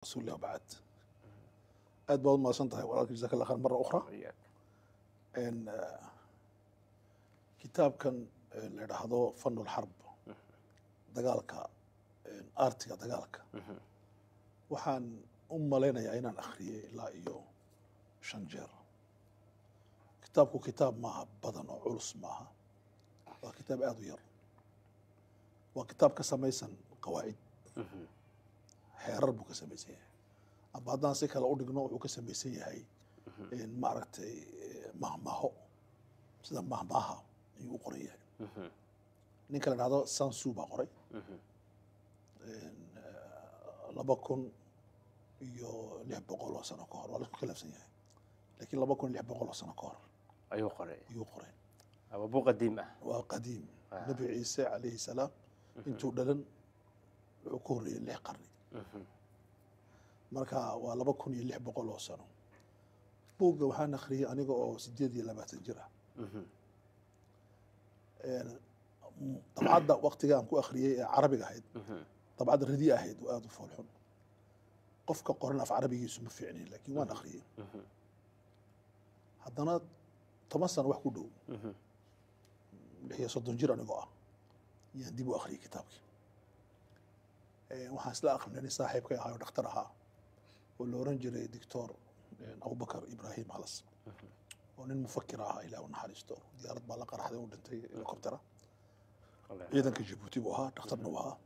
رسول الله وبعد. Aad baad umahadsan tahay walaalka, جزاك الله خير مرة أخرى. وإياك. In kitaabkan la idhaahdo فن الحرب, dagaalka, artiga dagaalka, waxaan u malaynayaa inaan akhriyey ilaa iyo 5 jeer. Kitaabku kitaab maaha badan oo culus maaha, waa kitaab aada u yar, waa kitaab ka samaysan qawaacid, xeerar buu ka samaysan yahay, amba haddaan si kale u dhigno, wuxuu ka samaysan yahay, maaragtay, mahmaho, sida mahmaha ayuu u qoran yahay. Ninka la dhahdo Sun Tzu baa qoray 2600 oo sano ka hor. Waa la isku khilaafsan yahay, laakiin 2600 oo sano ka hor ayuu qoray. Ayuu qoray. Waa buug qadiim ah. Waa qadiim. Nabi Ciise عليه السلام intuu dhalan wuxuu ka horreeyey 6 qarni. Marka waa 2600 oo sano. Buugga waxaan akhriyey aniga oo 28 jir ah. Dabcadda waktiga aan ku akhriyey ee Carabiga ahayd, dabcadda radi ahayd oo aada u foolxun, qofka qoran af Carabigiisu ma fiicnin, laakiin waan akhriyey. Haddana 10 sano wax ku dhow, 36 jir anigoo ah, yaan dib u akhriyey kitaabkii. Waxaan isla akrinay nin saaxiibkay ahaa oo dhakhtar ahaa oo la oran jiray Doctor Abubakar Ibrahim Halas, oo nin mufakir ahaa, Ilaah u naxariisto. Diyaarad baa la qaraxday, u dhintay, helicoptera. Ciidanka Jabuuti buu ahaa, dhakhtarna uu ahaa.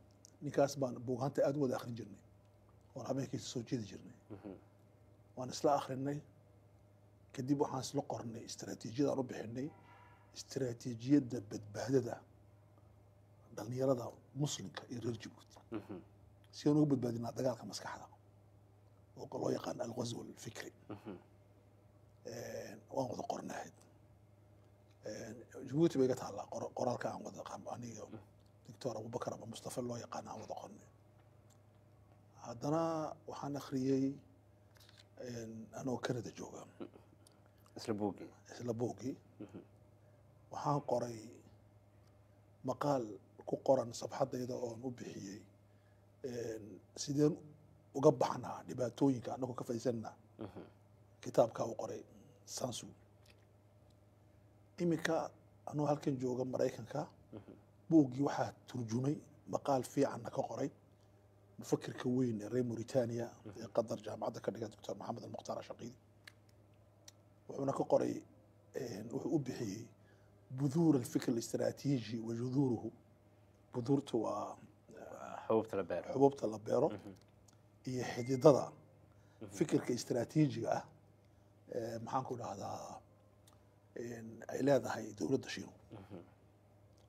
Ninkaas baan buugaanta aad u wada akhrin jirnay oon habeenkiisa soo jeedi jirnay. Waan isla akhrinay. Kadib waxaan isla qornay istaraatiijiyadaan u bixinay istaraatiijiyadda badbaadada dhalinyarada Muslimka iyo reer Jabuuti, si aan ugu badbaadinaa dagaalka maskaxda oo loo yaqaan الغزو الفكري. Waan wada qornahayd. Jabuuti bay iga taallaa qoraalka aan wada, aniga Doctor Abubakar ama Mustafa loo yaqaan, aan wada qornay. Haddana waxaan akhriyey anoo Canada jooga. Isla buuggii. Isla buuggii. Waxaan qoray maqaal ku qoran safxadayda oon u bixiyey sideen uga baxnaa dhibaatooyinka, annagoo ka fadhiisanna kitaabka uu qoray Sun Tzu. Iminka anuu halkan jooga Maraykanka, buuggii waxaa turjumay, maqaal fiicanna ka qoray mufakirka weyn ee reer Mauritania ee Qatar jaamacadda ka dhiga, Doctor Maxamed Almukhtaar Ashaqiidi. Wuxuuna ka qoray, wuxuu u bixiyey بذور الفكر الاستراتيجي وجذوره. buduurtu waa xubuubta la beero. Xubuubta la beero iyo xididada fikirka istaraatiijiga ah ee, maxaan ku dhahdaa, ay leedahay dowladda Shiinu,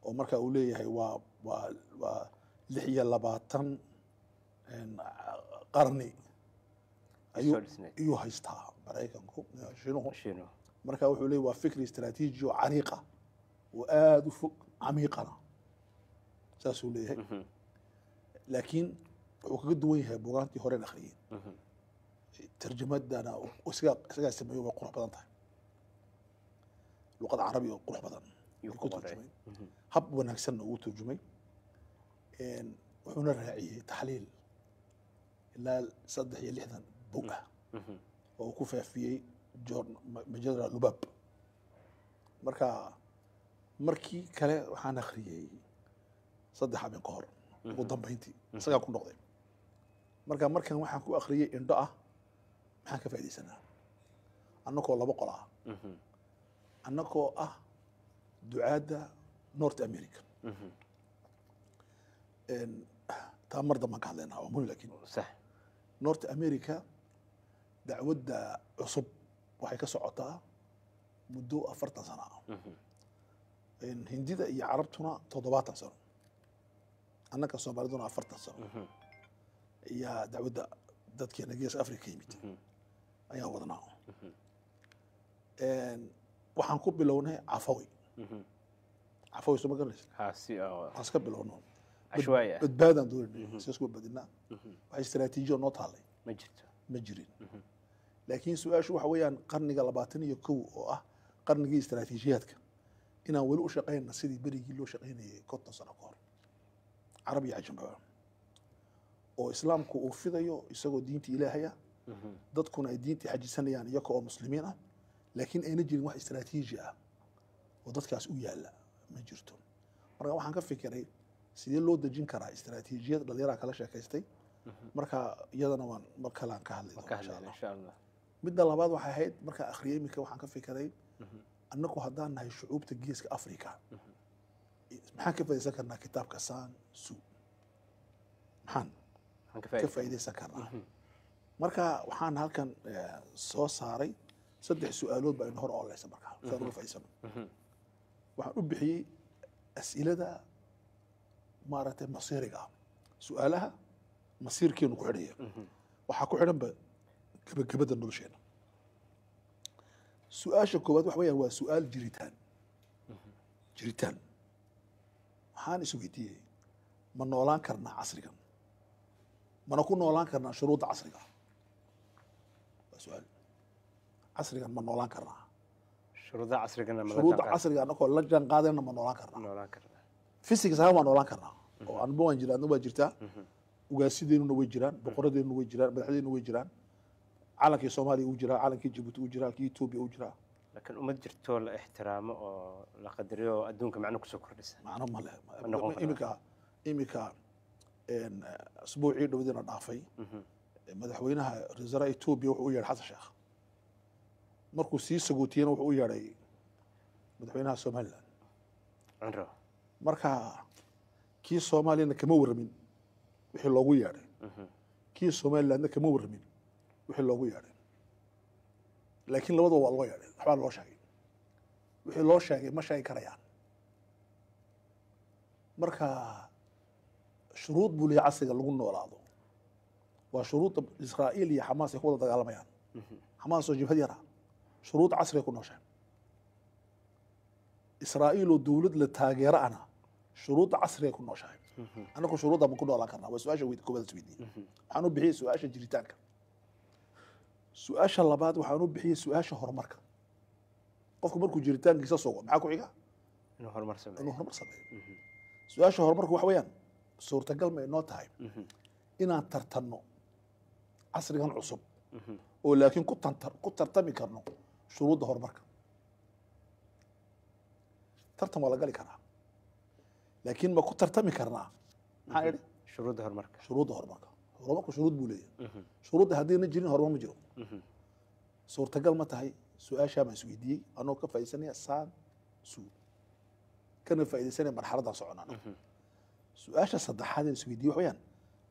oo marka uu leeyahay waa 26 qarni ayuu soo dhisnayd. Ayuu haystaa Maraykanku, Shiinuhu. Shiinuhu. Marka wuxuu leeyahy waa fikri istaraatiiji oo cariiqa oo aada u fog, camiiqana, saasuu leeyahay. Laakiin wuxuu kaga duwan yahay buugaantii horeen akhriyey, tarjamadana isagaa sameeyo, way qurux badan tahay, luqad Carabi oo qurux badan yuu ayuu ku ku qoray. Turjumay hab wanaagsanna ugu turjumay. Wuxuuna raaciyey taxliil ilaa 63 bog ah oo uu ku faafiyey majalada Lubaab. Marka markii kale waxaan akhriyey 3 habeen ka hor. Ugu dambeyntii isagaa ku noqday. Marka markan waxaan ku akhriyey indho ah maxaan ka faaidaysanaa, annagoo laba qol ah, annagoo ah ducaadda North America. Taa mar dambaan ka hadlaynaa, waa muhim, laakiin North America dacwadda cusub waxay ka socotaa muddo 40 sano ah, Hindida iyo Carabtuna 70 sano, annaka Soomaaliduna 40 sano ayaa dacwadda dadkeena Geeska Africa ka yimid ayaan wadnaa. Waxaan ku bilownay cafawi. Cafawi soo ma garanaysa? Ha, si oo waxaan iska bilowno cashwaaya ah. Badbaadaan doonayna, si isku badbaadinaa. Wax istaraatiijiyo noo taallay ma jirto. Ma jirin. Laakiin su-aashu waxa weeyaan, qarniga 21 oo ah qarnigii istaraatiijiyaadka, inaan weli u shaqaynna sidii berigii loo shaqaynayay 50 sano ka hor, Carab iyo Cajambaba. Oo islaamku uu fidayo isagoo diinta Ilaahaya, dadkuna ay diintii xajisanayaan iyaga oo muslimiin ah, laakiin ayna jirin wax istaraatiiji ah oo dadkaas u yaalla ma jirto. Marka waxaan ka fikiray sidee loo dejin karaa istaraatiijiyad. Dhalinyaraha kala sheekaystay, marka iyadana waan mar kale aan ka hadli ka doona insha hadlayna Allah. Insha Allah. Midda labaad waxay ahayd markaan akhriyay iminka, waxaan ka fikiray annagu haddaan nahay shucuubta Geeska Africa, maxaan ka faa'iidaysan karnaa kitaabka Sun Tzu? Maxaan waxaan ka ka faa'iidaysan faa'iidaysan karnaa? Marka waxaan halkan soo saaray saddex su-aalood baa ina hor ooleysa. Markaa si aan uga faa'iidsano, waxaan u bixiyey as'ilada maaragtay masiiriga ah, su-aalaha masiirkeenu ku xidhaya. Waxaa ku xidhanba gebagabada nolosheena. Su-aasha koowaad waxa weeyaan waa su-aal jiritaan. Jiritaan waxaan isweydiiyey: ma noolaan karnaa casrigan? Mana ku noolaan karnaa shuruudda casriga? Waa su-aal. Casrigan ma noolaan karnaa? Shuruudaha casrigana ma la Shuruudda jaanqaadi- casriga anagoo la jaan qaadayna ma noolaan karnaa? Noolaan karnaa. Physics ahaan waa noolaan karnaa, oo anba waan jiraa, adna waa jirtaa, ugaasideennuna way jiraan, boqoradeennuna way jiraan, madaxdeennuna way jiraan, calankii Soomaaliya uu jiraa, calankii Jabuuti uu jiraa, kii Etoobiya uu jiraa. Laakiin ummad jirtoo la ixtiraamo oo la qadariyo oo adduunka macno kusoo kordhisa macno ma leh. Ma noqon karnaa. Iminka asbuucii dhowdiina dhaafay, madaxweynaha ra-iisul wasaaraha Etoobiya wuxuu u yeedhay Xasan Sheekh. Markuu sii sagootiyena wuxuu u yeedhay madaxweynaha Somaliland Cunro. Marka kii Soomaaliyana kama warramin wixii loogu yeedhay, kii Somalilandna kama warramin wixii loogu yeedhay, laakiin labadaba waa loo yeedhay, waxbaa loo sheegay. Wixii loo sheegay ma sheegi karayaan. Marka shuruud buu leeyahay casriga lagu noolaado. Waa shuruudda Israa'iil iyo Xamaas ay ku wada dagaalamayaan. Xamaas oo jibhad yara shuruud casriga ku nooshahay, Israa'iil oo dowlad la taageero ana shuruudda casriga ku nooshahay. Annagu shuruudda ma ku noolaan karnaa? Waa su-aasha koowaad is weydiiyey. Waxaan u bixiyey su-aasha jiritaanka. Su-aasha labaad waxaan u bixiyey su-aasha horumarka. Qofku markuu jiritaankiisa sugo, maxaa ku xiga? Inuu horumar sameeyo. Inuu horumar sameeyo. Su-aasha horumarku waxa weeyaan: suurtagal ma inoo tahay inaan tartanno casrigan cusub oo laakiin ku tartami karno shuruudda horumarka? Tartan waa la gali karaa, laakiin ma ku tartami karnaa, maxaa idhi? Shuruudda horumarka. Shuruudda horumarka. Horumarku shuruud buu leeyahay. Shuruudda haddayna jirin, horumar ma jiro. Suurtagal ma tahay? Su-aashaa baan isweydiiyey anoo ka faa'iidaysanaya Sun Tzu, kana faa'iidaysanaya marxaladdan soconaan. Su-aasha saddexaad ee isweydiiyey waxa weeyaan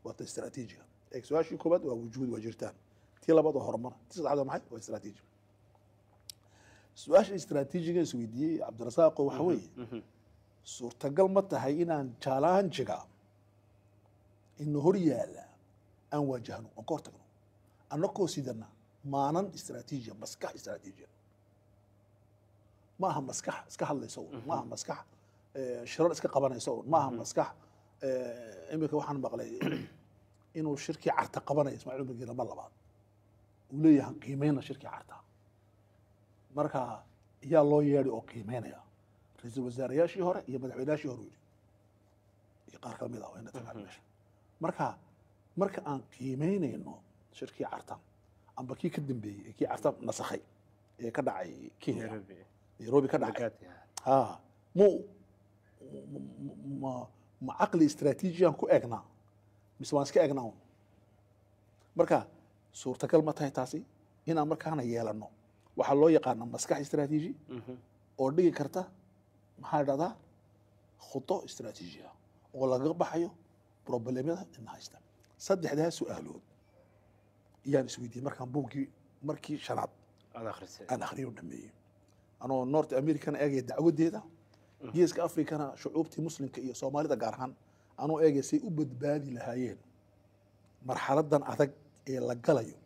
waa ta istaraatiijiga. Eeg, su-aashii koowaad waa wujuud, waa jiritaan. Tii labaad waa horumar. Tii saddexaad waa maxay? Waa istaraatiiji. Su-aasha istaraatiijiga isweydiiyey, Cabdirasaaqo, waxa weeye: suurtagal ma tahay inaan challenge-ga ina hor yaalla aan waajahno oon ka hortagno annagoo sidana maanan istaraatiijiya, maskax istaraatiijiya? Ma aha maskax iska hadlaysa un, ma aha maskax shirar iska qabanaysa un, ma aha maskax. Iminka waxaan maqlay inuu shirkii Carta qabanaya Ismaaciil Cumar Geele mar labaad, uu leeyahay qiimeyna shirkii Carta. Marka yaa loo yeedhay oo qiimeynaya? Ra-iisul wasaareyaashii hore iyo madaxweynayaashii hore uu yidhi, iyo qaar kamid ah waa ina tagaan meesha. Marka aan qiimeynayno shirkii Carta amba kii ka dambeeyey ee kii Carta nasakhay ee ka dhacay Kenya, Nairobi. Nairobi ka dhacay, Mbagathi, ha mu ma caqli istaraatiijiyaan ku eegnaa mise waan iska eegnaa un? Marka suurtagal ma tahay taasi inaan markaana yeelano waxaa loo yaqaana maskax istaraatiiji oo dhigi karta, maxaa la dhahdaa, khuto istaraatiiji ah oo lagaga baxayo problemyada ina haysta? Saddexdaa su-aalood iyaan isweydiiyey markaan buuggii markii shanaad aad akhrisay aan akhriyo dhameeyey, anoo North Americana eegaya dacwadeeda, Geeska Africana shucuubtii muslimka iyo Soomaalida gaar ahaan anoo eegaya say u badbaadi lahaayeen marxaladan adag ee la galayo,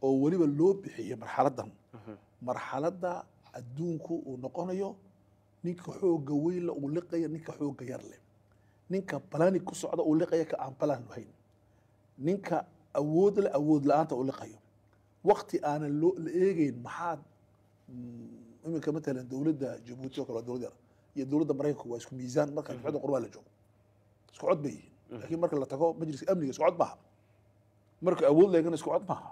oo weliba loo bixiyey marxaladan marxaladda adduunku uu noqonayo ninka xoogga weynle uu liqaya ninka xoogga yar leh, ninka planning ku socda uu liqaya ka aan plan lahayn, ninka awood leh awood la-aanta uu liqayo, waqti aanan loo la eegeyn. Maxaad iminka matalan dowladda Jabuuti oo kale waa dowlad yar, iyo dowladda Maraykanku waa isku miisaan. Marka jumcadda qurbaa la joogo isku cod bay yihiin. Laakiin marka la tago majliska amniga isku cod maaha, marka awood leegana isku cod maaha.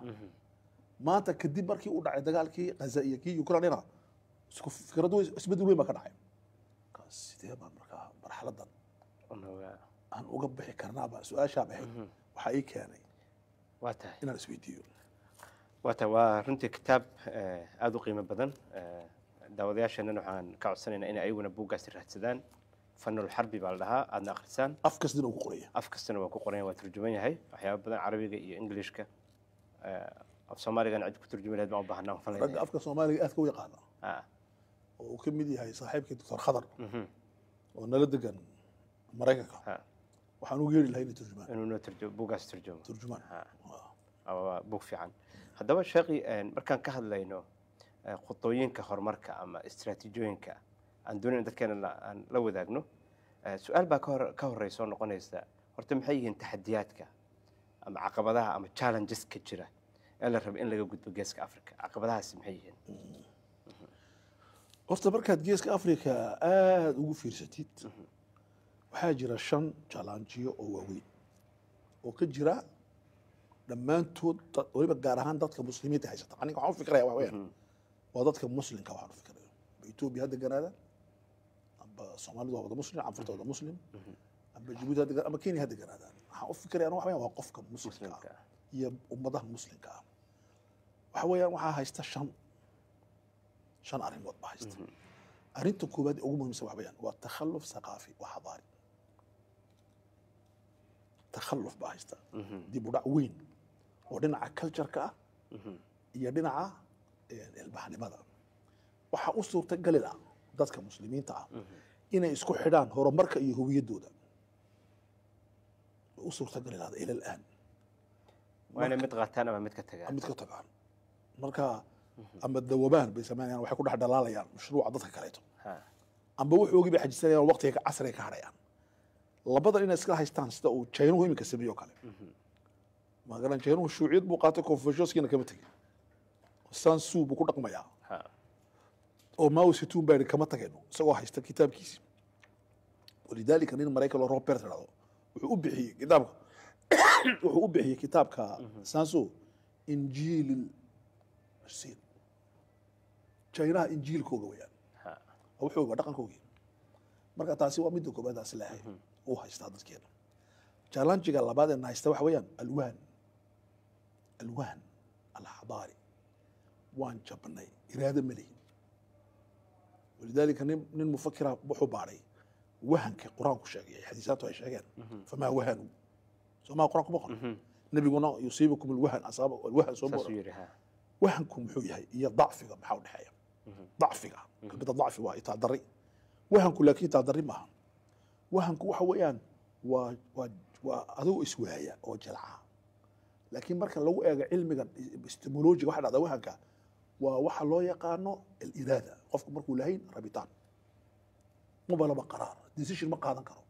Maanta kadib markii uu dhacay dagaalkii Gaza iyo kii Ukrainena, isku fikrad weyn, isbedel weyn baa ka dhacay. Sidee baan markaa marxaladan aan uga bixi karnaaba su-aashaa ahayd waxaa ii keenay waa tahay inaan isweydiiyo. Waa tahay, waa runtii kitaab aada u qiimo badan. Daawadayaasheenana waxaan ka codsanaynaa inay ayaguna buuggaasi raadsadaan. Fanul Xarbi baa la dhahaa, aadna akhrisaan. Af kastina uu ku qoraya. Af kastana waa ku qoran, waa turjuman yahay waxyaaba badan, Carabiga iyo Englishka. Af Soomaaligana cid ku turjumi lahayd baan u baahnaa. Ragga afka Soomaaliga aadka u yaqaana oo uu ka mid yahay saaxiibkii Doctor Khadar oo nala degan Maraykanka, waxaan ugu yeeri lahay inay turjumaan. Inuu noo turjumo, buuggaas turjumo. Turjumaan. Waa buug fiican. Haddaba sheekhi, markaan ka hadlayno khudooyinka horumarka ama istiraatiijiyooyinka aan doonayn dadkeena aan la wadaagno, su-aal baa kahor ka horeysa oo noqonaysa: horta maxay yihiin taxadiyaadka ama caqabadaha ama challengeska jira ee la rabo in laga gudbo Geeska Africa? Caqabadahaasi maxay yihiin? Horta markaad Geeska Africa aada ugu fiirsatid, waxaa jira 5 challengeyo oo waaweyn oo ka jira dhammaantood, weliba gaar ahaan dadka muslimiinta haysata. Aniga waxaan u fikiraya waxa weeyaan waa dadka muslimka waxaan u fikiraya, amba Etoobiya ha deganaada, amba Soomaalidu waa wada muslim, Canfurta wada muslim, amba Jabuuti ha degan, amba Kenya ha deganaadaan. Waxaan u fikiraya waxa weeyaan waa qofka muslimka ah iyo ummadaha muslimka ah. Waxa weeyaan waxaa haysta shan arrimood baa haysta. Arrinta koowaad ee ugu muhiimsan waxa weeyaan waa takhalluf saqaafi wa xadaari. Takhalluf baa haysta, dib u dhac weyn oo dhinaca culture-ka ah iyo dhinaca ilbaxnimada. Waxaa u suurtagali lah dadka muslimiinta ah inay isku xidhaan horumarka iyo huwiyaddooda u suurtagali lahda ila alaan. Waa inay mid qaataan ama mid ka tagaan. Mid ka tagaan marka, ama dawabaan bay samaynayaan, waxay ku dhex dhalaalayaan mashruuca dadka kaleeto, amba wuxuugii bay xajisanayaan, waqtiga casriga ka hadhayaan. Labadan inay iska haystaan sida uu Jaynuhu iminka sameeyo kale. Magaran Jaynuhu shuuciyad buu qaatay, Confuciuskiina kama tegin, Sun Tzu buu ku dhaqmayaa oo Mao Zedong baa yidhi kama tagayno, isagoo haysta kitaabkiisi. Walidaalika nin Maraykan oo Robert dhahdo wuxuu u bixiyey kitaabka, wuxuu u bixiyey kitaabka Sun Tzu Injiil Siin, Jaynaha injiilkooga weyaan, wuxuu waa dhaqankoogii. Marka taasi waa midda koobaad aas leeyahay uu haystaa dadkeena. Challenge-ga labaad ee haysta waxa weeyaan alwaan alxadaari. Waan jabnay, iraado ma lihin. Walidaalika nin mufakira wuxuu baaray wahanka Qur-aanku sheegay, xadiisaatu ay sheegeen. Famaa wahanuu, soomaa Qur-aanku ma qoran, nabiguna yusiibukum alwahan, asaaba alwahan soo wahanku muxuu yahay iyo dacfiga maxaa u dhexeeya? Dacfiga, kelmadda dacfi waa itaal-darri, wahanku laakiin itaal-darri maaha. Wahanku waxa weeyaan waa adigoo iswaaya oo jalca. Laakiin marka lagu eego cilmiga epistemologiga, waxa dhacda wahanka waa waxa loo yaqaano aliraada. Qofku markuu lahayn rabitaan, mubalaba qaraar, decision ma qaadan karo.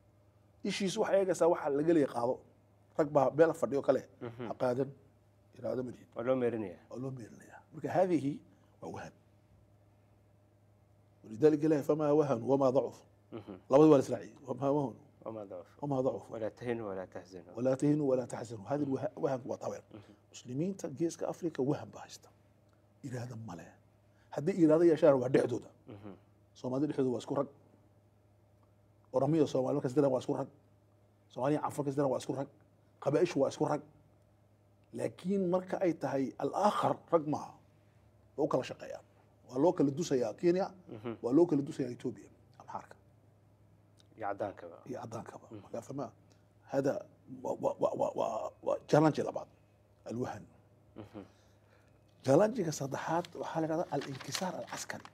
Ishiisu waxay eegaysaa waxa laga leeya qaado, rag baa meel fadhiyo kale ha qaadan, iraado ma lihid. Waa loo meerinaya. Waa loo meerinaya. Marka haadihi waa wahan. Walidaalika ilahi famaa wahanuu wamaa dacufu, labada waa la israaciyey: wamaa wahanuu wamaa dacufu wamaa dacufu. Walaa tahinuu walaa taxzanuu. Walaa tahinuu walaa taxzanuu. Hadi wahanku waa taween. Muslimiinta Geeska Afrika wahan baa haysta, iraado male. Haddii iraado yeeshaan waa dhexdooda. Soomaalida dhexdooda waa isku rag, Oromiya Soomaali markas daran waa isku rag, Soomaaliya Canfar kas daran waa isku rag, qabaaishu waa isku rag. Laakiin marka ay tahay alaakhar, rag maaha, waa u kala shaqeeyaan. Waa loo kala dusayaa Kenya, waa loo kala dusayaa Etoobiya, Amxaarka iyo caddaankaba. Iyo caddaankaba. Marka fama hada waa challenge labaad, alwahan. Challenge-ga saddexaad waxaa la yidhahdaa alinkisaar alcaskari.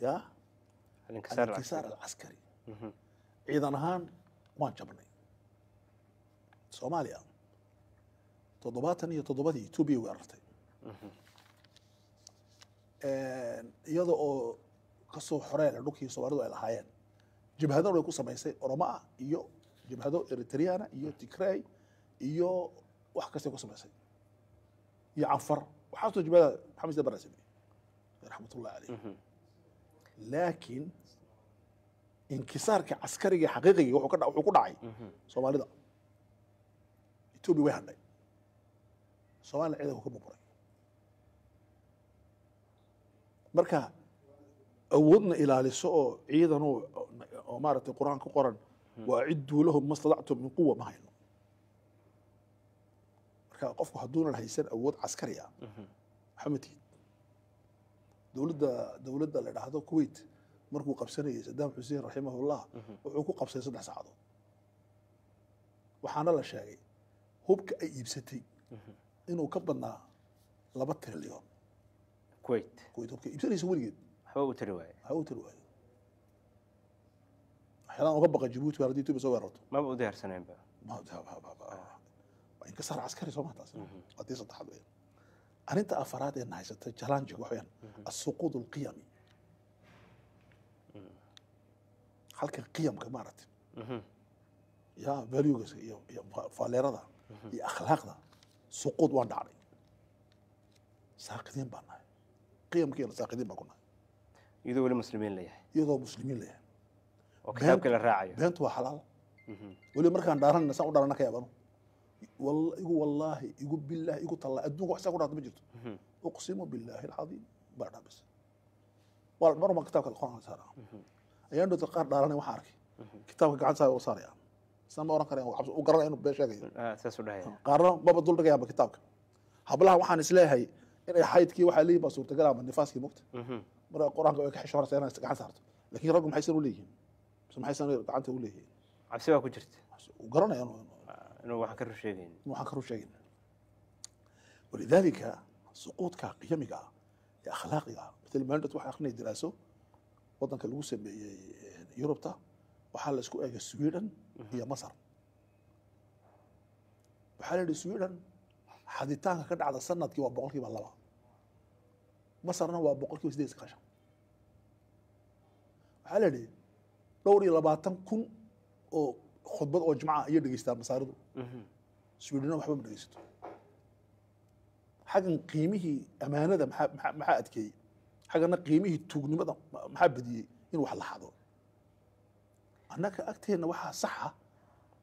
Ya alinkisaar alinkisaar alcaskari, ciidan ahaan waan jabnay. Soomaaliya 77-dii Etoobiya weerartay, iyada oo kasoo xoreela dhulkii Soomaalidu ay lahaayeen. Jabhadana way ku samaysay, Oromo ah iyo jabhado Eritriana iyo Tigray iyo wax kastay ku samaysay iyo Canfar. Waxaasoo jabhada Maxamed Siyaad Barre sameeyey raxmatullahi caleyh. Laakiin Inkisaarka caskariga xaqiiqiga wuxuu ku dhacay Soomaalida. Etoobiya way hadhay, Soomaaliya ciidanku ka burburay. Marka awoodna ilaaliso oo ciidan oo maaragtay Qur-aan ku qoran waacidduu lahum ma stadactum min quwa ma hayno. Marka qofku hadduunan haysan awood caskari ah waxba ma tihid. Dowladda la dhahdo Kuwait markuu qabsanayay Saddam Xuseen raximahullah wuxuu ku qabsaday 3 saacadood. Waxaana la sheegay hubka ay iibsatay inuu ka badnaa 2 trilyan. Kuwait hubka iibsanaysa weligeed waxba u tiri waaye. Waxba u tiri waaye. Waxyaalaan uga baqa Jabuuti baa haddii Etoobiya soo weerarto. Maba u diyaarsanaynba. Waa inkisaar caskari soo maha taas. Waa tii saddexaad weeyaan. Arrinta afaraad ee nahaysata challenge waxa weeyaan as-suquud al-qiyami. Halka qiyamka maaragtay ya values iyo faaleerada iyo akhlaaqda suquud waan dhacday. Saaqidiin baan nahay. Qiyamkiina saaqidiin baan ku nahay. Iyadoo weli muslimiin la yahay. Iyadoo muslimiin la yahay. Oo kitaabka la raacayo. Beentu waa xalaal. Weli markaan dhaaranayna saan u dhaarana ka yaabano. Igu wallaahi igu billaahi igu tallaahi adduunka wax saa ku dhaarto ma jirto. Uqsimu billaahi alcadiim baa dhaa bas. Waa mar baan kitaabka Qur'aanka saaraa. Ayaan dhowta qaar dhaaranay waxaan arkay. Kitaabka gacan saa u saaraya. Isna ma oran kareen u garanaya inuu been sheegayo. Saas u dhahaya. Qaarna maba dul dhigayaanba kitaabka. Hablaha waxaan isleeyahay inay xaydkii waxaa leeyihin baa suurtagal ama nifaaskii mugta. Marka Qur'aanka way ka xishoonaysaa inay gacan saarto. Laakiin raggu maxaysan u leeyihiin? Mise maxaysan gacanta u leeyihiin? Cabsi baa ku jirta. U garanaya inuu waxaan ka run sheegayn. Inuu waxaan ka run sheegayn. Walidaalika suquudka qiyamiga ah ee akhlaaqiga ah mithal maalinta waxaan akhrinay diraaso waddanka lagu sameeyey Yurubta waxaa la isku eegay Sweden iyo Masar. Waxaa la yidhi Sweden xaditaanka ka dhacda sanadkii waa 2%. Masarna waa 8.9%. Waxaa la yidhi 22,000 oo khudbad oo jimca ayay dhegeystaan Masaaridu. Swedenna waxba ma dhegeysato. Xaggan qiimihii amaanada maxaa adkeeyey? Xaggana qiimihii tuugnimada maxaa badiyey in wax la xado? Annaga agteenna waxaa sax ah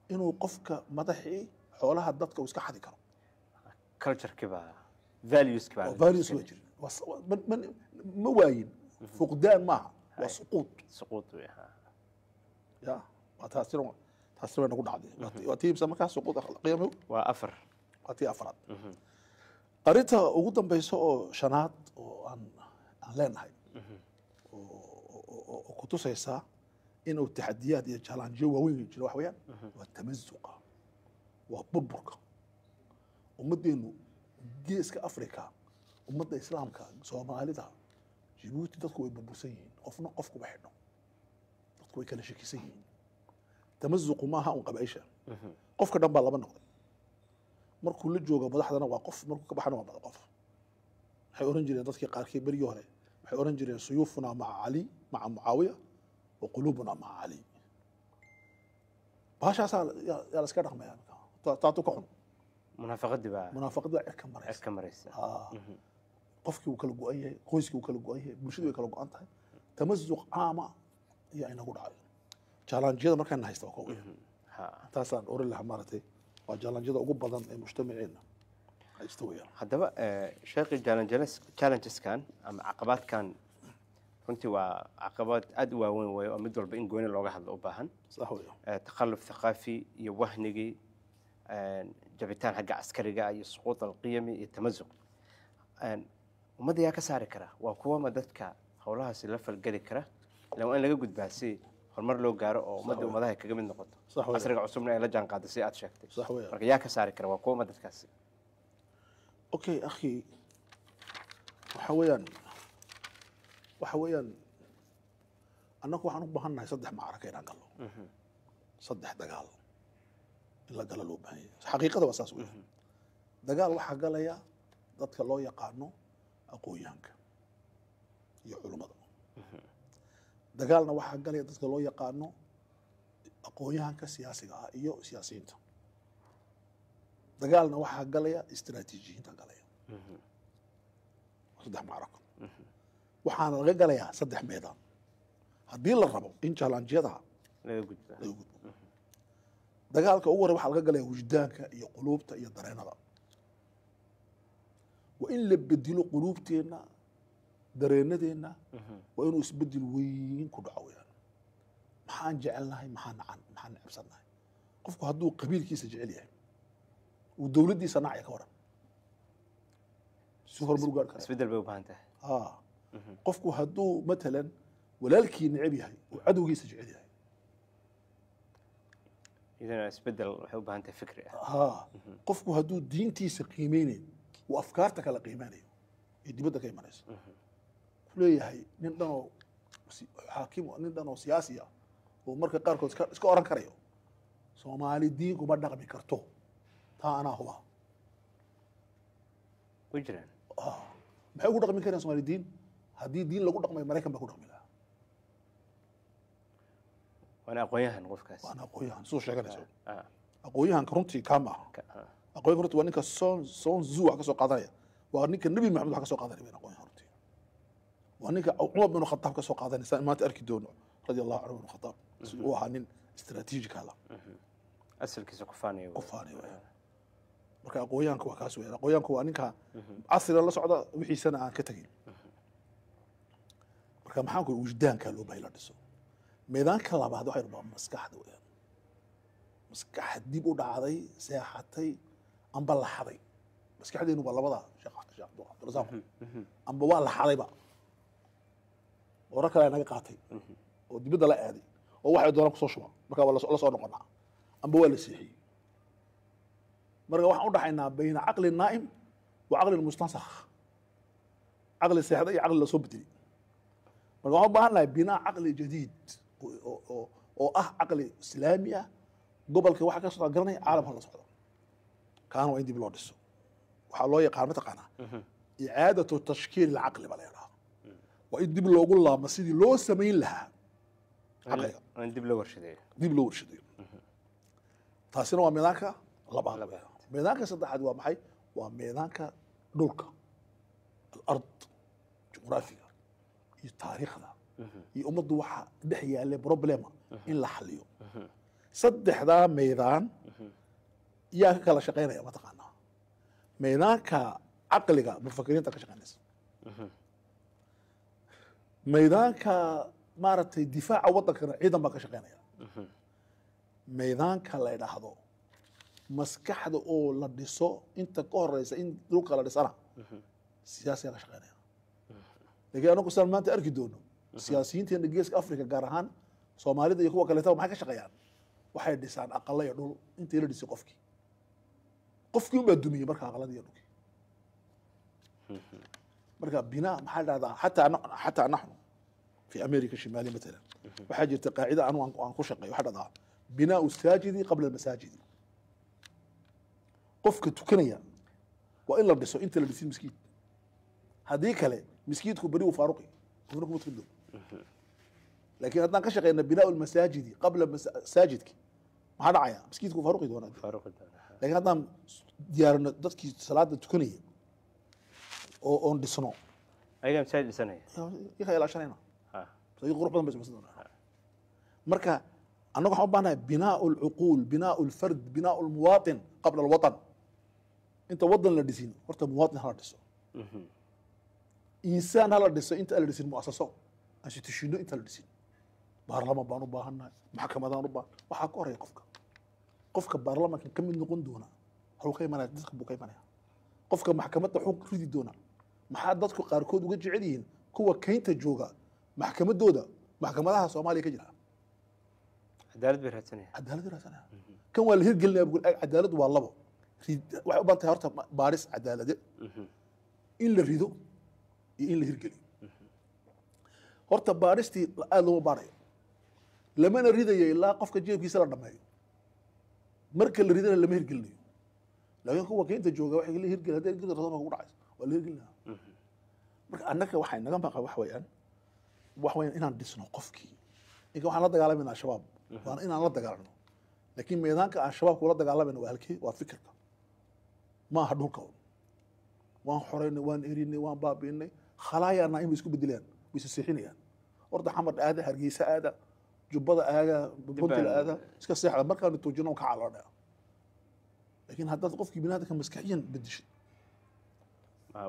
inuu qofka madaxii xoolaha dadka uu iska xadi karo. Culture-kii baa values-kii baa values waa jirin. Ma waayin. Fuqdaan maaha. Waa suquud. Suquud wey. Ya waa taasina way nagu dhacday. Waa tii imsa markaa suquud qiyamuhu? Waa 4. Waa tii afraad. Arrinta ugu dambaysa oo shanaad oo aan leenahay oo ku tusaysa inuu taxadiyaad iyo challengeyo waaweyn jiro waxa weeyaan waa tamazuqa, waa burburka. Ummaddeenu geeska Afrika, ummadda Islaamka, Soomaalida, Jabuuti dadku way burbursan yihiin. Qofna qof kuma xidhno. Dadku way kala shakisan yihiin. Tamazuqu maaha un qabaisha. Qofka dhan baa laba noqday. Markuu la joogo madaxdana waa qof, markuu ka baxana waa qof. Waxay oran jireen dadkii qaarkii berigii hore, waxay oran jireen suyuufuna maca Cali, maca Mucaawiya, wa quluubuna maca Cali. Baashaasaa yaa la iska dhaqmaya. Taatu ka xun. Munaafaqadii baa munaafaqadii baa cirka maraysa. Cirka maraysa. Qofkii wuu kala go'an yahay, qoyskii wuu kala go'an yahay, bulshadii way kala go'an tahay. Tamazuq caama ayaa inagu dhacay. Challenge-yada markaan haysta waa kuwa. Taasaan oran lahaa maaragtay waa challenge-yada ugu badan ee mujtamaceena haysta weeyaan. Haddaba sheekhi challenges-kan ama caqabaadkan runtii waa caqabad aad u waaweyn weeye oo mid walba in gooni looga hadlo u baahan. Sax weeyaan. Takhalluf thaqaafi iyo wahnigii, jabitaan xagga caskariga iyo suquud alqiyami iyo tamazuq. Ummadda yaa ka saari kara? Waa kuwama dadka howlahaasi la falgeli kara? Ilaan waa in laga gudbaa si horumar loo gaaro oo ummadda ummadaha kaga mid noqoto. Casriga cusubna ay la jaan qaado si aad sheegtay. Sax weeyaan. Marka yaa ka saari kara? Waa kuwama dadkaasi? Okay akhi, waxa weeyaan annagu waxaan u baahannahay 3 macraka inaan gallo. 3 dagaal in la galo loo baahan yahay. Xaqiiqada waa saas weeyaan. Dagaal waxaa galaya dadka loo yaqaano aqoonyahanka iyo culummada. Dagaalna waxaa galaya dadka loo yaqaano aqoonyahanka siyaasiga ah iyo siyaasiyiinta. Dagaalna waxaa galaya istiraatiijiyiinta galaya. 3 macrako. Waxaana laga galayaa 3 meedaan. Haddii la rabo in challenge-yada laga gudbo, laga gudbo, dagaalka ugu horey waxaa laga galaya wujdaanka iyo quluubta iyo dareenada. Waa in la bedelo quluubteenna, dareenadeenna, waa inuu isbedel weyn ku dhaco weyaan. Maxaan jecelnahay, maxaan nacan, maxaan necebsannahay? Qofku hadduu qabiilkiisa jecel yahay, uu dowladdiisa nacaya, ka waran si horumar u gaari kara? Isbedel bay u baahan tahay. Qofku hadduu matalan walaalkii neceb yahay oo cadowgiisa jecel yahay, iyadana isbedel waxay u baahan tahay fikri ah. Qofku hadduu diintiisa qiimeynayo, uu afkaarta kala qiimeynayo ee dibadda ka imanayso, ku leeyahay nin dhan oo xaakim, nin dhan oo siyaasi ah oo marka qaarkood iska oran karayo Soomaali diin kuma dhaqmi karto, taa anaa huba. Way jiraan. Maxay ugu dhaqmi karayaan Soomaali diin? Haddii diin lagu dhaqmayo, Maraykan baa ku dhaqmi lahaa. Waana aqoon-yahan qofkaas. Waana aqoon-yahan siduu sheeganayso. Aqoon-yahanka runtii kaa maaha. Aqoon-yahanka runtii waa ninka Sun Tzu wax ka soo qaadanaya, waa ninka Nebi Maxamed wax ka soo qaadanaya. Weyn aqoon-yahan runtii waa ninka Cumar bin Khataab ka soo qaadanaya, saan maanta arki doono, radia Allahu canhu bin Khataab, siduu u ahaa nin istaraatiijikala. Asalkiisa ku faanayo. Ku faanaya weeyaan. Marka aqoon-yahanka waa kaas weeyaan. Aqoon-yahanku waa ninka casriga la socda, wixiisana aan ka tegin. Marka maxaan ku wujdaanka loo baahay la dhiso. Meedaanka labaad waxay rabaa maskaxda weeyaan. Maskax dib u dhacday, seexatay amba laxaday. Maskaxdeenu waa labada, Sheekh Cabdirasaaq, amba waa laxadayba, warar kale naga qaatay oo dibadda la aaday oo waxay doonaan kusoo shuba, marka waa la soo noqonaa, amba waa la seexiyey. Marka waxaan u dhaxaynaa bayna caqli naa'im wa caqli mustansakh, caqli seexda iyo caqli lasoo bedelay. Marka waxaan u baahan nahay binaa caqli jadiid oo ah caqli islaami ah, gobolka waxa ka socda garanaya, caalamka la socda. Kaana waa in dib loo dhiso. Waxaa loo yaqaan, mataqaanaa, icaadatu tashkiil alcaqli baa la yidhaha. Waa in dib loogu laabmo sidii loo samayn lahaa caqliga. Waa in dib loo warshadeeyo. Dib loo warshadeeyo. Taasina waa meedaanka labaad. Labaad. Meedaanka saddexaad waa maxay? Waa meedaanka dhulka, alard, juqraafiga iyo taariikhda iyo ummaddu waxa dhex yaallay problema in la xaliyo. Saddexdaa meydaan yaa ka kala shaqaynaya, mataqaanaa? Meydaanka caqliga mufakiriinta ka shaqaynaysa, meydaanka maaragtay difaaca waddankana ciidan baa ka shaqaynaya, meydaanka la idhaahdo maskaxda oo la dhiso inta ka horeysa in dhulka la dhisana siyaasiyaa ka shaqaynaya. Laakiin anagu saan maanta arki doono, siyaasiyiinteena Geeska Africa, gaar ahaan Soomaalida iyo kuwa kaleetaba, maxay ka shaqeeyaan? Waxay dhisaan aqala iyo dhul. Intii la dhisay qofkii unbaa dumiyey marka aqaladii iyo dhulkii. Marka binaa maxaa la dhahdaa, xataa naxnu fi America shimaaliya matalan, waxaa jirta qaacida anu aan ku shaqeeyo, waxaa dhahdaa binaau saajidi qabla almasaajidi. Qofka tukanaya waa in la dhiso inta la dhisin miskiid. Haddii kale miskiidku beri uu faaruqi, qofna kuma tukan doono. Laakiin haddaan ka shaqeyna binaau almasaajidi qabla masaajidki, maxaa dhacaya? Miskiidku faaruqi doonaa. Faaruqi doona. Laakiin haddaan diyaarino dadkii salaada tukanaya oo oon dhisno, ayagaa masaajid dhisanaya. Iyakaa ilaashanayna. Masaajid qurux badan bay samaysan doonaa. Marka annagu waxaan u baahanahay binaau alcuquul, binaau alfard, binaau almuwaatin qabla alwatan. Inta wadan la dhisin, horta muwaatin hala dhiso, insaan hala dhiso inta aan la dhisin muasaso, institutiono inta la dhisin. Baarlaman baan u baahannahay, maxkamadaan u baahan. Waxaa ka horaya qofka. Qofka baarlamanka ka mid noqon doona haluu ka imanaya? Dadka buu ka imanaya. Qofka maxkamadda xug ridi doona, maxaa dadku qaarkood uga jecel yihiin kuwa keynta jooga maxkamadooda, maxkamadaha Soomaaliya ka jira? Cadaalad bay raadsanaya. Cadaalad raadsanaya. Kan waa la hirgelinaya buu. Cadaaladu waa labo. Waxay u baahan tahay horta baaris cadaalade, in la rido iyo in la hirgeliyo. Horta baaristii aada looma baarayo, lamana ridayo ilaa qofka jeebkiisa la dhameeyo. Marka la ridana lama hirgelinayo. Laakiin kuwa keynta jooga waxay la hirgeli, hadday hirgeli rabto kugu dhacayso, waa la hirgelinaya. Marka annaga waxay naga maqan wax weeyaan inaan dhisno qofkii. Inka waxaan la dagaalamayna Al-Shabaab, waana inaan la dagaalano, laakiin meedaanka aan Shabaab kula dagaalamayna waa halkee? Waa fikirka, ma aha dhulka un. Waan xoraynay, waan erinay, waan baabi'inay. Khalaayaana in bay isku bedelayaan, way isa seexinayaan. Orda Xamar aada, Hargeysa aada, Jubbada aada, Puntland aada, iska seexda, markaanu tuujino ka caloonaya. Laakiin haddaad qofkii biniaadamka maskaxiyan bedeshid,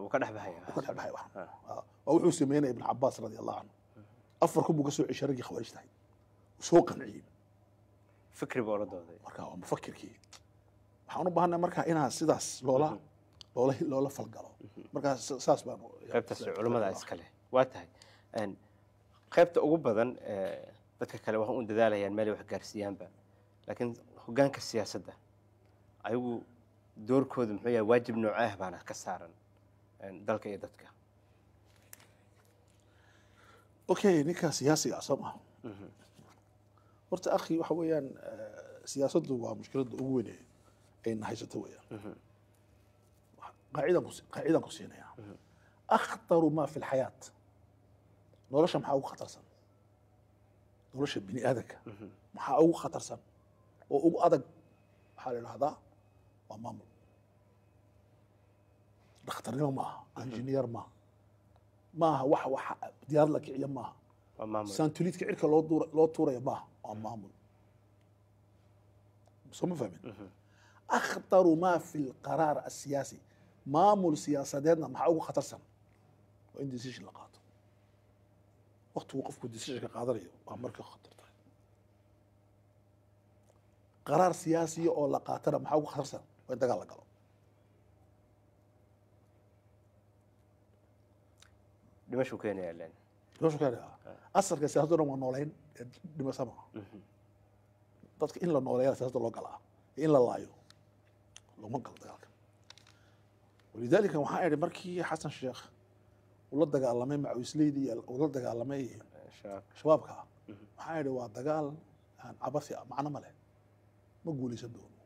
wuu ka dhex baxaya. Wuu ka dhex baxaya. Waxan waa wuxuu sameynaya Ibn Cabaas radi Allahu canhu, 4,000 buu ka soo ceshay raggii khawaarijta ahayd, wuu soo qanciyey. Fikri buu ola dooday. Marka waa mufakirkii. Waxaan u baahanay marka inaa sidaas loola falgalo. Marka saas baan qaybtaas culimmada iskale waa tahay. Qaybta ugu badan dadka kale waxaan u dadaalayaan meelay wax gaarsiiyaanba, laakiin hoggaanka siyaasadda ayagu doorkoodu muxuu yahay? Waajib noocee ah baana ka saaran dalka iyo dadka? Okay, ninka siyaasiga ah soo maha? Horta akhi, waxa weeyaan siyaasaddu waa mushkiladda ugu weyn ee ayna haysato weeyaan. Qaacidan ku siinaya: akhtaru ma fi lxayaat, nolosha maxaa ugu khatarsan? Nolosha bini aadanka maxaa ugu khatarsan oo ugu adag? Waxaa la idhahdaa waa maamul. Dhakhtarnimo maaha, engineer maaha, maaha wax diyaarad la kiciyo maaha. Waa maamul. Santuliidka cirka loo tuurayo maaha, waa maamul. Soo ma fahmin? Akhtaru ma fi lqaraar asiyaasi, maamul siyaasadeedna maxaa ugu khatarsan? Waa in decision la qaato. Waqtigu qofku decisionka qaadanayo waa marka khatar tahay. Qaraar siyaasiya oo la qaatana maxaa ugu khatarsan? Waa in dagaal la galo. Dhimashuu keenaya len. Dhimasho keenaya. Asalka siyaasadda dhan waa nooleyn ee dhimasho maaha. Dadka in la nooleeya siyaasadda loo galaa, in la laayo looma galo dagaalka. Walidaalika waxaan idhi markii Xasan Sheekh uu la dagaalamay macawisleydii iyo uu la dagaalamay shabaab, shabaabka, waxaan idhi waa dagaal aan cabasi ah, macno ma leh, ma guuleysan doono.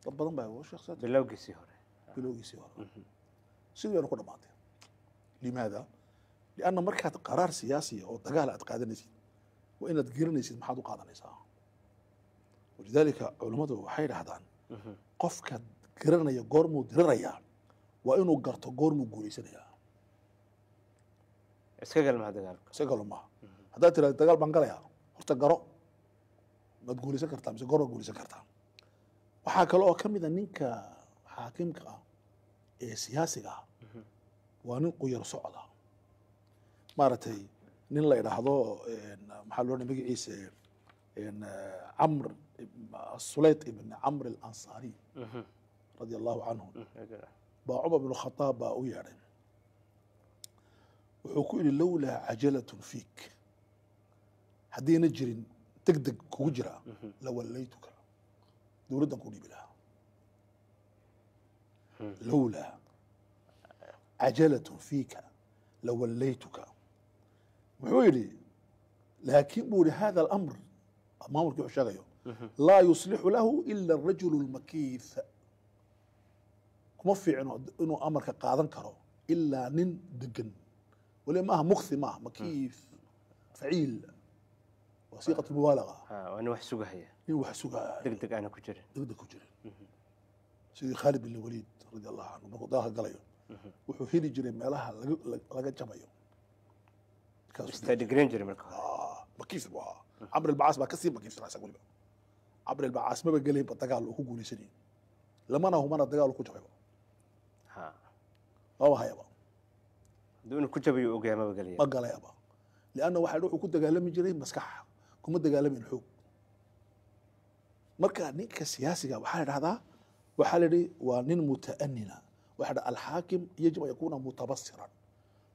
Dad badan baa sheekh saad bilowgiisii hore. Bilowgiisii hore sidii baynu ku dhamaatay. Limaada? Lianna markaad qaraar siyaasiya oo dagaal aad qaadanaysid, waa inaad garanaysid maxaad u qaadanaysaa. Walidaalika culummadu waxay dhahdaan qofka garanaya goormuu dirirayaa waa inuu garto goormuu guulaysanayaa. Iska galmaha dagaalka. Iska galo maaha. Haddaad tirahdo dagaal baan galayaa, horta garo maad guulaysan kartaa mise goor maad guulaysan kartaa. Waxaa kale oo ka mid a ninka xaakimka ah ee siyaasiga ah waa nin quyar socda. Maaragtay, nin la idhaahdo maxaa loo magaciisa, Camr Sulayt ibn Camr Alansaari radia Allahu canhu, baa Cumar ibn Khataab baa u yeedhay. Wuxuu ku yidhi: lowlaa cajalatun fiik, haddayna jirin deg deg kugu jira, lawallaytuka, dowladdan ku dhiibi lahaa. Lowlaa cajalatun fiika lawallaytuka. Wuxuu yidhi laakiin buu yidhi hada alamr, maamulkii wuxuu sheegayo, laa yuslixu lahu ila arajulu lmakiif, kuma fiicno inuu amarka qaadan karo ilaa nin degan. Weli maaha mukthi, maaha makiif, faciil waa siiqat mubaalaga. Waa nin wax sugahaya. Nin wax sugaya. Deg deg aana ku jirin. Degdeg ku jirin, sidii Khaalid bin Waliid radi Allahu canhu markuu dagaalka galayo wuxuu heli jiray meelaha laga jabayo. Markaasuu istadigreen jiray marka hore. Makiif buu ahaa. Camr ilbacaas baa kasii makiifsanaa isaga. Weliba Camr ilbacaas maba gelaynba dagaal uu ku guulaysanayay, lamana humana dagaal uu ku jabayba. Lama hayaba. Hadduu inuu ku jabayo ogyahay maba gelaya. Ma galayaba, lianna waxa wuxuu ku dagaalami jiray maskax, kuma dagaalamin xoog. Marka ninka siyaasiga waxaa la dhahdaa, waxaa la yidhi waa nin muta'anina. Waxaa la alxaakim yajib an yakuuna mutabasiran,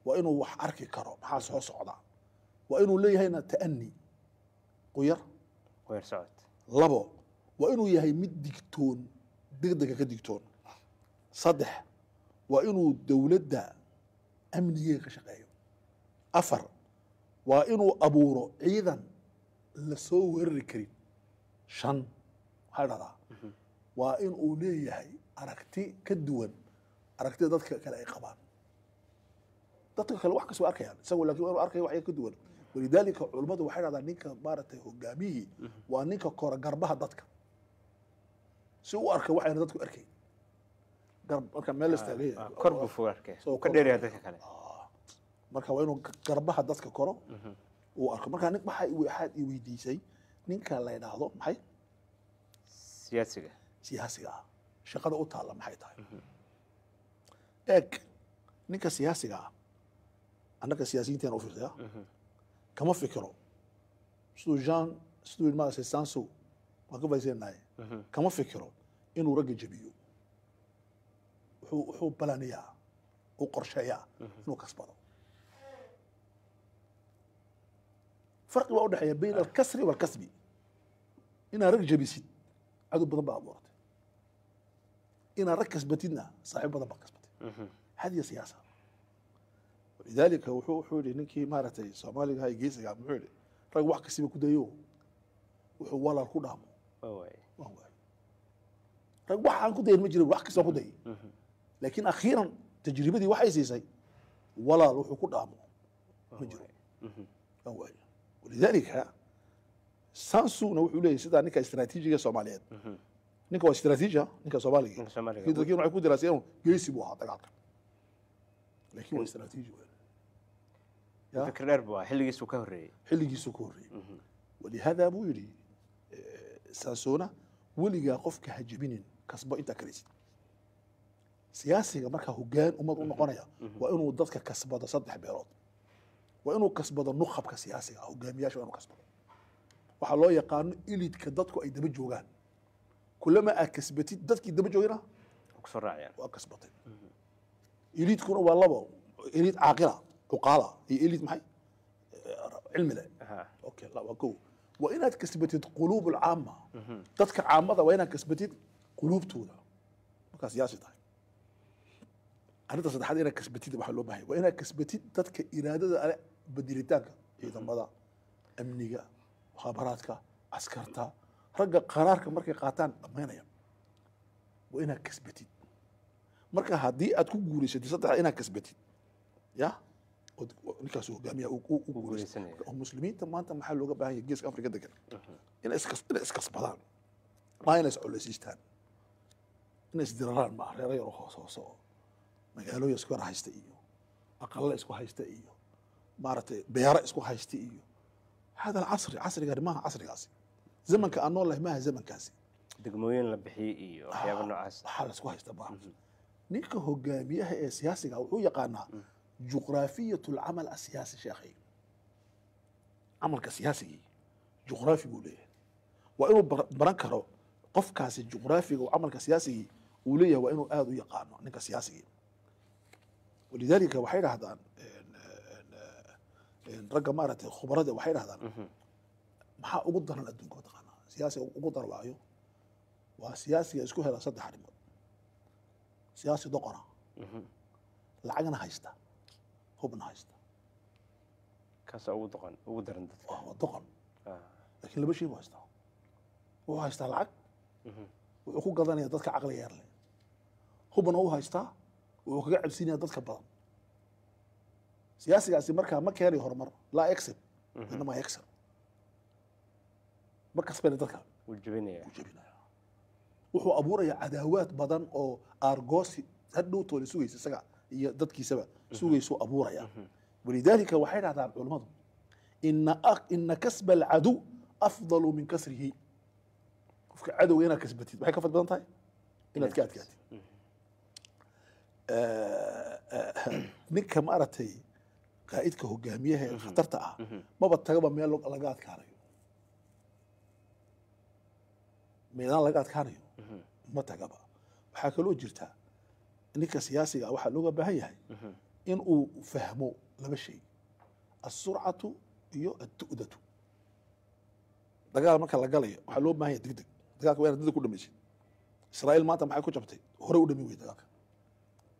waa inuu wax arki karo maxaa soo socda, waa inuu leeyahayna ta'ani, quyar weer socod. Labo, waa inuu yahay mid digtoon, degdega ka digtoon. Saddex, waa inuu dowladda amnigeega ka shaqeeyo. Afar, waa inuu abuuro ciidan la soo weerari karin. Shan, waxaa la dhahdaa waa in uu leeyahay aragti ka duwan aragtida dadka kale ay qabaan. Dadka kale wax kasta way arkayaan, isagoo laakiin waa inuu arkaya wax ka duwan. Walidaalika culummadu waxay dhahdaan ninka maaragtay hogaamiyihii waa ninka kora garbaha dadka si u arka waxayna dadku arkayn. Garb marka meel la istaagay Kor buu fog arkay Soo ka kor. dheeraya dadka kale. Marka waa inuu garbaha dadka koro. Uu arko. Marka nin waxaad i weydiisay ninka la yidhaahdo maxay? Siyaasiga. Siyaasiga ah shaqada u taalla maxay tahay? Eeg, ninka siyaasiga ah, annaga siyaasiyiinteena u fiirsaya, kama fikiro siduu Jean, siduu maaragtay Sun Tzu waan ka faa'iidaysanahay, kama fikiro inuu ragga jabiyo. Wuxuu balaniyaa, uu qorsheeyaa inuu kasbado. Farqi baa u dhexeeya bayna alkasri waalkasbi. Inaad rag jabisid, cadow badan baa abuuratay. Inaad rag kasbatidna, saaxiib badan baa kasbatay. Hadiya siyaasa. Walidaalika wuxuu yidhi ninkii maaragtay Soomaaliga ahaa ee geesiga, muxuu yidhi? Rag wax kasiba ku dayo, wuxuu walaal ku dhaamo waa waaye. Waan waayay. Rag wax aan ku dayin ma jirin, wax kasta waan ku dayay, laakiin akhiiran tajribadii waxay siisay walaal wuxuu ku dhaamo ma jiro, waan waayay. Walidaalika Sun Tzu-na wuxuu leeyahay sidaa ninka istiraatiijiga Soomaaliyeed, ninka waa istiraatiiji, ninka Soomaaliga. Ninka Soomaaliga. Laakiin dadkiin waxay ku diraaseen geesi buu ahaa dagaalka, laakiin waa istiraatiiji weyn. Ya. Fikir dheer buu ahaa, xilligiisuu ka horreeyey. Xilligiisuu ka horreeyey. Walihaadaa buu yidhi Sun Tzu-na, weligaa qofka ha jebinin, kasbo intaa karaysid. Siyaasiga markaa hoggaan ummad u noqonaya waa inuu dadka kasbado saddex beelood. Waa inuu kasbado nukhabka siyaasiga ah, hogaamiyaasha waa inuu kasbado, waxaa loo yaqaano elite-ka, dadku ay daba joogaan. Kulama aad kasbatid dadkii daba joogina kusoo raacayaan. Waa kasbatay. Elite-kuna waa labo: elite caaqila, cuqaala, iyo elite maxay, cilmi leh. Okay, la waa kow. Waa inaad kasbatid quluub alcaama, dadka caamada waa inaad kasbatid quluubtooda markaa siyaasi tahay. Arrinta saddexaad inaad kasbatid waxaa loo baahay waa inaad kasbatid dadka iraadada ale bedelitaanka, ciidamada amniga, mukhaabaraadka, askarta, ragga qaraarka markay qaataan dhammaynaya waa inaad kasbatid. Marka haddii aad ku guulaysatid saddexda inaad kasbatid, ya ninkaas hogaamiya u guulaysanaya. Guulaysanaya. Oo muslimiinta maanta maxaa looga baahan yahay Geeska Afrika degan? Inay iskasbadaan, maa inay iscoleysiistaan, inay isdiraraan maaha. Reero yaro hoos hoose oo magaalooyin isku yar haysta iyo aqalla isku haysta iyo maaragtay beero isku haysta iyo hada alcasri, casrigani maaha casrigaasi. Zamanka aan nool lahay maaha zamankaasi. Degmooyin la bixiyey iyo waxyaabo noocaas. Waxaa la isku haysta maaha. Ninka hogaamiyaha ee siyaasiga wuxuu yaqaanaa juqraafiyat alcamal asiyaasi. Sheekhay, camalka siyaasigii juqraafi buu leeyahay. Waa inuu baran karo qofkaasi juqraafiga uu camalka siyaasigii uu leeyahay, waa inuu aada u yaqaano ninka siyaasigii. Walidaalika waxay dhahdaan ragga maaragtay khubarada, waxay dhahdaan maxaa ugu daran adduunka mataqaanaa? Siyaasiga ugu daran waayo waa siyaasiga isku hela saddex arrimood: siyaasi doqona, lacagna haysta, hubna haysta. Kaasaa ugu doqon, ugu daran dadka. Waa doqon, laakiin laba shay buu haystaa. Wuxuu haystaa lacag, wuxuu ku gadanaya dadka caqliga yar leh. Hubna uu haystaa, wuxuu kaga cabsinaya dadka badan. Siyaasigaasi markaa ma keenayo horumar, laa yaksib inamaa yaksir, ma kasbana dadka. Wuu jebinaya. Wuu jebinaya. Wuxuu abuurayaa cadaawaad badan oo aargoosi hadhow toole sugaysa, isaga iyo dadkiisaba sugaysuu abuuraya. Walidaalika waxay dhahdaan culammadu ina kasba alcaduw afdalu min kasrihi. Qofka cadowga inaad kasbatid waxay ka fad badan tahay inaad ka adkaatid. Ninka maaragtay qaa'idka hogaamiyaha ee khatarta ah maba tagaba meel laga adkaanayo, meelaan laga adkaanayo ma tagaba. Waxaa kaloo jirta ninka siyaasiga ah waxaa looga baahan yahay in uu fahmo laba shay: asurcatu iyo adtu'datu. Dagaal marka la galayo waxaa loo baahan yahay degdeg. Dagaalka waa inaad degdeg ku dhamaysid. Israa'iil maanta maxay ku jabtay? Hore u dhami wey dagaalka.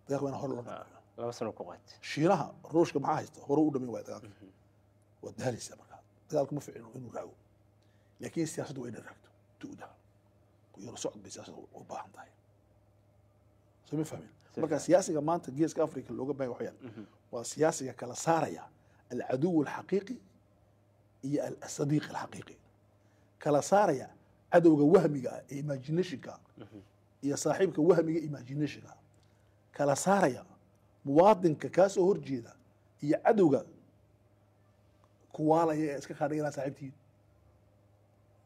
Dagaalka waa in hore loo dhameeyo. 2 sano ku qaatay. Shiinaha, Ruushka maxaa haysta? Hore u dhamin waaya dagaalka. Waa daaleysaa markaa. Dagaalku ma ficino inuu raago, laakiin siyaasaddu waa inay raagto. Tu'da ku yaro socod bay siyaasadda u baahan tahay. Soo ma fahmin? Marka siyaasiga maanta Geeska Africa looga baahan waxyaan waa siyaasiga kala saaraya alcaduw alxaqiiqi iyo asadiiq alxaqiiqi, kala saaraya cadowga wahmiga ah ee imaginationka iyo saaxiibka wahmiga imaginationka, kala saaraya muwaadinka kaa soo horjeeda iyo cadowga. Kuwaalaya ee iska kaadhigay inaad saaxiibtihiin,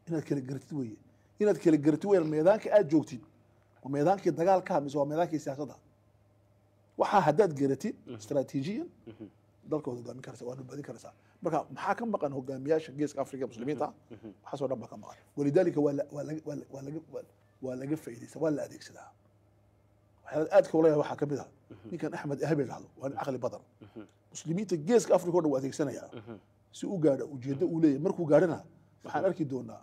inaad kala garatid weeye, inaad kala garatid weeye. Meedaanka aad joogtid waa meedaankii dagaalka mise waa meedaankii siyaasadda? Waxaa haddaad garatid istaraatiijiyan, dalka waad hogaamin karaysaa, waad badbaadin karaysaa. Marka maxaa ka maqan hogaamiyaasha Geeska Afrika, Muslimiinta? Waxaasoo dhan baa ka maqan. Walidaalika waa laga faa'iidaysta, waa la adeegsadaa. Waxyaalaha aadka ula yahay waxaa ka mid ah ninkan Axmed Ahmed dhahdo, waa nin caqli badan. Muslimiinta Geeska Afrika o dhan waa adeegsanayaa si u gaadha ujeeddo uu leeyahay. Markuu gaadhana waxaan arki doonaa.